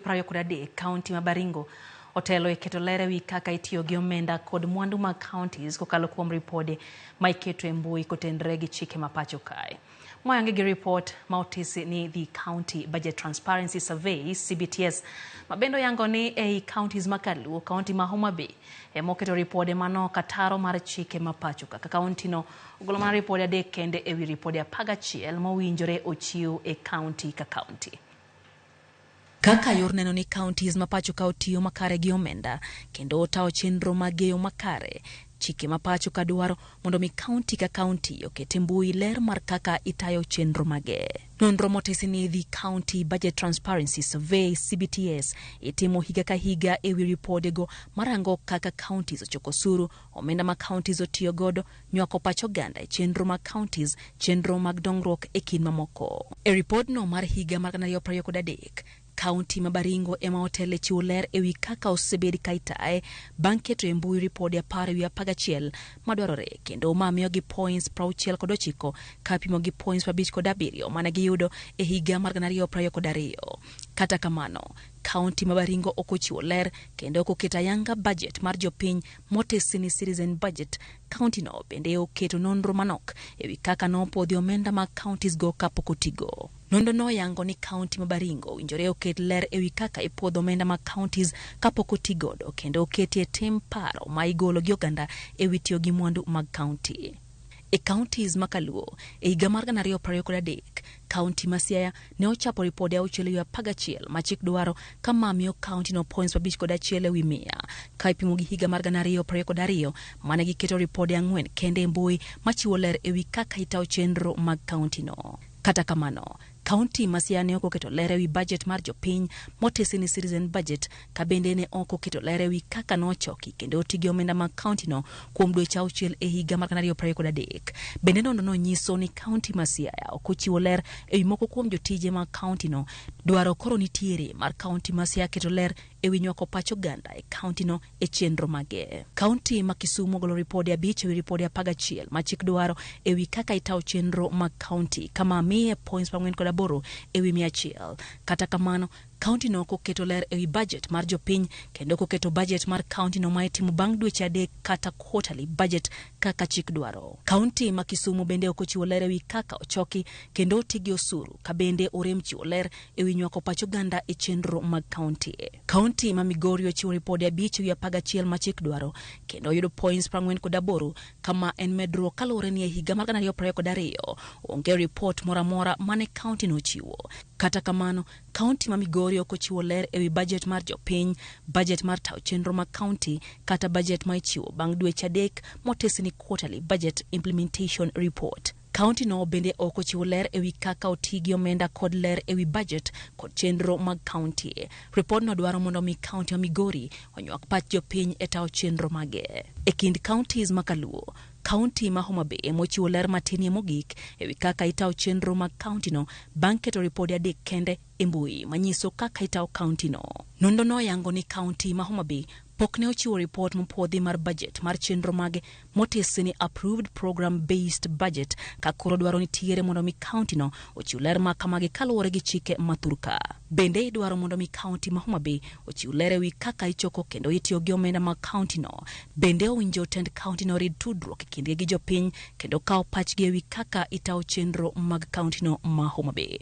2023, kaunti ma Baringo otelo e keto ler ewi kaka itiyo gi omenda kod mwandu mag counties kokalo kuom ripode ma iketo e mbui kotenre gi chike ma pacho kae. Moyangi gi ripot ma otisi ni The County Budget Transparency Survey CBTS ma bende oyango ni ei counties ma kaluo, kaunti ma Homa Bay ema oketo ripode manok ataro mar chike ma pacho ka. Ka kaunti no ogolo mana ripode 3 kende ewi ripode 11 mowinjore ochiw e kaunti ka kaunti. Kaka yor neno ni counties ma pacho ka otiyo makare gi omenda kendo otawo chenro mag geyo makare, chike ma pacho ka dwaro mondo mi kaunti ka kaunti oket e mbui ler mar kaka itayo chenro mage. Nonro motisi ni The County Budget Transparency Survey CBTS itimo higa ka higa ewi ripodego marango kaka counties ochoko osuru, omenda ma counties otiyo godo, nywako pach oganda e chenro mag counties, chenro mag dongruok e kind mamoko. E ripodno mar higa mar 2023, kaunti ma Baringo ema otele chiwo ler ewi kaka osebed ka itaye bang' keto e mbui ripode 10 ewi 11 madwarore kendo ma miyogi points 69 ka pimo gi points 57 mane giyudo e higa mar 2022. Kata kamano, kaunti ma Baringo ok ochiwo ler kendo ok oketo ayanga budget mar jopiny motesi ni citizen budget. Kaunti no bende oketo nonro manok ewi kaka nopwodhi omenda mag counties go kapok otigo. Nonro no oyango ni kaunti ma Baringo owinjore oket ler ewi kaka ipwodho omenda mag counties kapok otigodo kendo oketie tim paro ma igolo gi oganda ewi tiyo gi mwandu mag kaunti. E counties ma kaluo, e higa mar 2023, kaunti ma Siaya ne ochapo ripode 6 ewi 11 ma chik dwaro ka ma miyo kaunti no points 51 ewi 100 ka ipimo gi higa mar 2022 mane giketo ripode 4 kende e mbui machiwo ler ewi kaka itayo chenro mag kaunti no. Kata kamano, kaunti ma Siaya ne ok oketo ler ewi budget mar jopiny motesi ni citizen budget ka bende ne ok oketo ler ewi kaka nochoki kendo oti gi omenda mag kaunti no kuom dweche 6 e higa mar 2023. Bende nonro no nyiso ni kaunti ma Siaya ok ochiwo ler ewi moko kuom jotije mag kaunti no. Dwaro koro nitiere mar kaunti ma Siaya keto ler ewi nywako pach oganda e kaunti no e chenro mage. Kaunti ma Kisumu ogolo ripode 5 ewi ripode 11 ma chik dwaro ewi kaka itawo chenro mag kaunti kama miye points 48 ewi 100. Kata kamano, kaunti no ok oketo ler ewi budget mar jopiny kendo ok oketo budget mar kaunti no ma itimo bang' dweche 3 kata quarterly budget kaka chik dwaro. Kaunti ma Kisumu bende ok ochiwo ler ewi kaka ochoki kendo oti gi osuru ka bende orem chiwo ler ewi nywako pach oganda e chenro mag kaunti. Kaunti ma Migori ochiwo ripode 5 ewi 11 ma chik dwaro kendo oyudo points 48 kama en medruok kaluwore ni e higa mar 2022 onge ripot moro amora mane kaunti no ochiwo. Kata kamano, kaunti ma Migori ok ochiwo ler ewi budget mar jopiny, budget mar tayo chenro mag kaunti kata budget ma ichiwo bang' dweche 3 motesi ni quarterly budget implementation report. Kaunti no bende ok ochiwo ler ewi kaka oti gi omenda kod ler ewi budget kod chenro mag kaunti. Ripodno dwaro mondo mi kaunti ma Migori onywak pach jopiny e tayo chenro mage. E kind counties ma kaluo, kaunti ma Homa Bay ema ochiwo ler matinie mogik ewi kaka itayo chenro mag kaunti no bang' keto ripode 3 kende e mbui manyiso kaka itayo kaunti no. Nonro no oyango ni kaunti ma Homa Bay pok ne ochiwo ripot mopuodhi mar budget mar chenro mage motisi ni approved program based budget ka koro dwaro nitiere mondo mi kaunti no ochiw ler ma kamagi kaluwore gi chike ma thurka. Bende idwaro mondo mi kaunti ma Homa Bay ochiw ler ewi kaka ichoko kendo itiyo gi omenda mag kaunti no. Bende owinjo tend kaunti no rid tudruok e kindgi gi jopiny kendo kawo pachgi ewi kaka itawo chenro mag kaunti no ma Homa Bay.